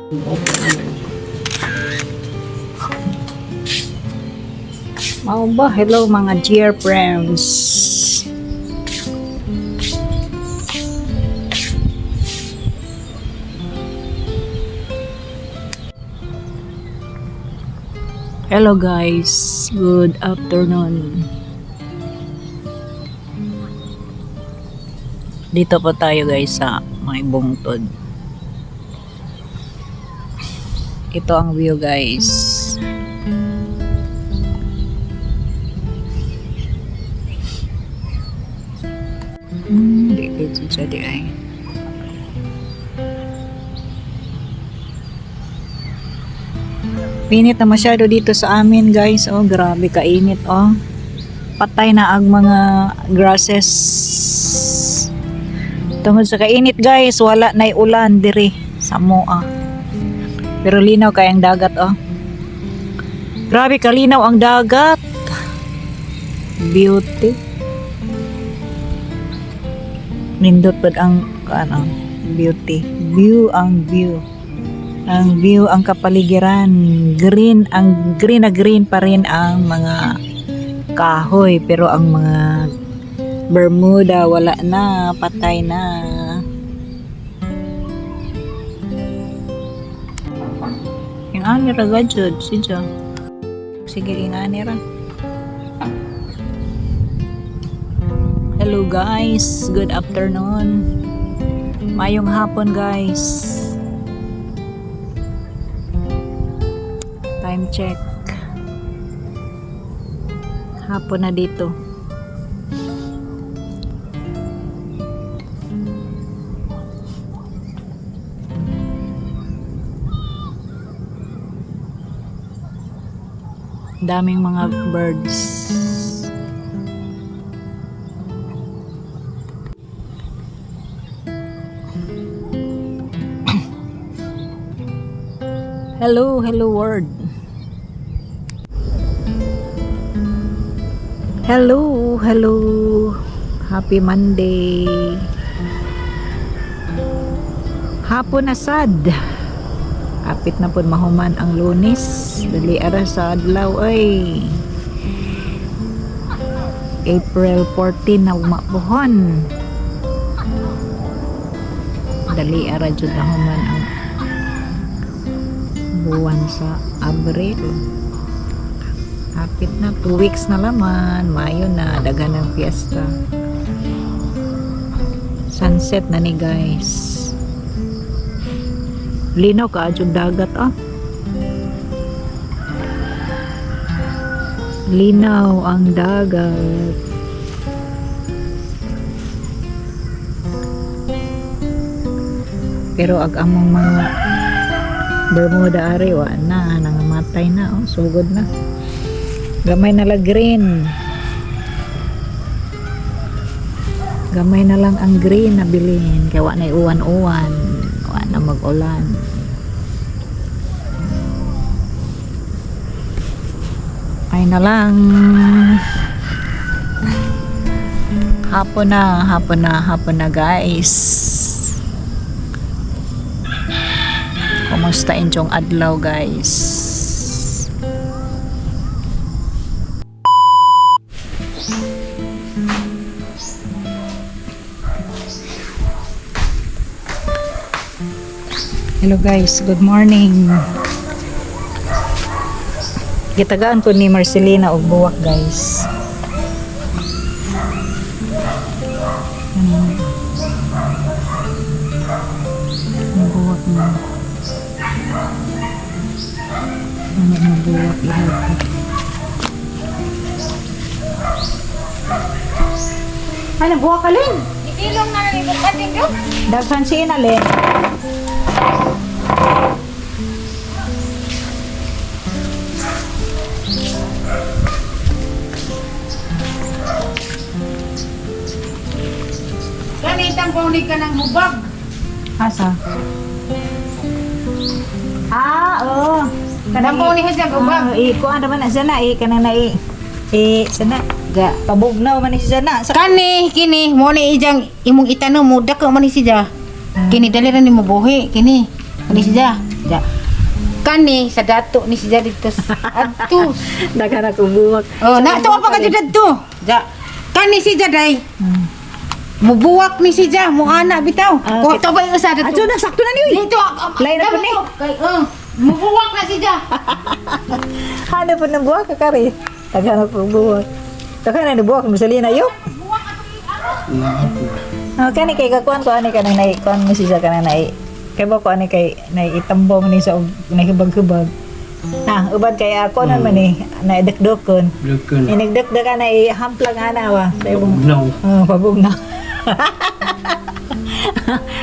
Mao ba? Hello, mga dear friends. Hello guys, good afternoon. Dito po tayo, guys, sa may bungtod. Ito ang view, guys. Di dito siya di ay. Pinit na masyado dito sa amin, guys. Oh, grabe kainit, oh. Patay na ang mga grasses. Tungod sa kainit, guys, wala na'y ulan diri sa Moa. Pero linaw kay ang dagat, oh. Grabe kalinaw ang dagat. Beauty. Nindot pud ang ano, beauty. View ang view. Ang view, ang kapaligiran, green, ang green na green pa rin ang mga kahoy, pero ang mga Bermuda wala na, patay na. Yung ani ra gajud, siya. Sige, yung ani ra. Hello guys, good afternoon. Mayong hapon, guys. Time check. Hapon na dito. Daming mga birds. Hello, hello world. Hello, hello. Happy Monday. Hapon na sad. Kapit na pud mahuman ang Lunes. Dali ara sa adlaw ay. April 14 na umapuhon. Dali ara jud na human ang buwan sa Abril. Hapit na, 2 weeks na laman, Mayo na, daghan ng fiesta. Sunset na ni, guys. Linaw ka yung dagat, ah. Linaw ang dagat. Pero ag among mga Bermuda ari wa na, nangamatay na, oh, sugod na. Gamay na lang green. Gamay na lang ang green na bilin kay wa na uwan-uwan, wa na mag-ulan. Ay na lang. Hapon na, hapon na, hapon na, guys. Kumusta inyong adlaw, guys? Hello guys, good morning. Gitagaan ko ni Marcelina og buwak, guys. Ang buwak mo. Ano ang buwak ihapon? Ay, nabuwak ka, Lin. Itilong na lang ibukad din. Daghan si Inalin. Ganitang paunig ka ng hubag. Asa? Ah, oo. Kanang paunig ka siya hubag. Ah, i kuan naman na sana i kanang na i. I sana ga pabugnaw man ni siya na. Sa Kani, kini, mo ni ijang imong itanom mo dako man ni siya. Kini dali ra nimo buhi, kini. Kani siya. Ja. Kani sa dato ni siya dito. Adto. Daghan ako buwak. Oh, na to pa ka dito. Ja. Kani si Jaday. Mubuwak ni si Ja, muana bitaw. Ah, Ko to ba yung usa dito? Adto na sakto na ni uy. Dito. Lain na po ni. Kay oh, mubuwak na si Ja. Hanap po ng buwak ka kari. Daghan ako buwak. Daghan na buwak misalina yo. Ah, kani kay kakuan ko ani kanang nai kuan mo siya kanang nai. Kay ba ko ani kay nai itambong ni sa nahibag-hibag. Ah, uban kay ako na man eh, naidakdokon. Lukon. Inigdakdak ka na ihamplang ana wa sa ibong. No. Oh, pabugnaw.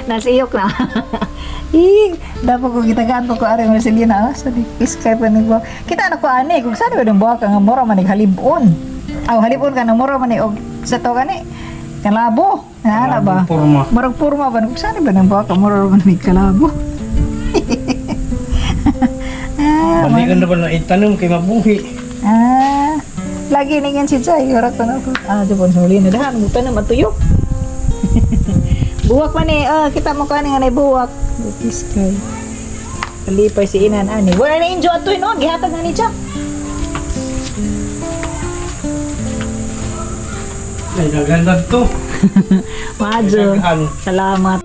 Nasiyok na. Ih, dapat ko gitagaan ko ko ari mo Selena, ah, sa di iskay pa ni buwak. Kita na ko ani kung saan ba ng buwak nga mura man halibon. Aw halibon ka na mura man og sa to gani. Kalabo. Ana ba? Porma. Murag porma ba kung saan ba ng buwak ka mura man ni kalabo. Ah, Balikan na ba na itanom kay mabuhi. ah, lagi ningin si Chay, orak ko na ako. Ah, Japon sa huli na dahan, muta na matuyok. Buwak man eh, ah, kita mo ka nga na buwak. Butis kay. Palipay si inan ani. Wala na injo atoy noon, gihatag na ni siya. Ay, gaganda to. Majo. Daghan. Salamat.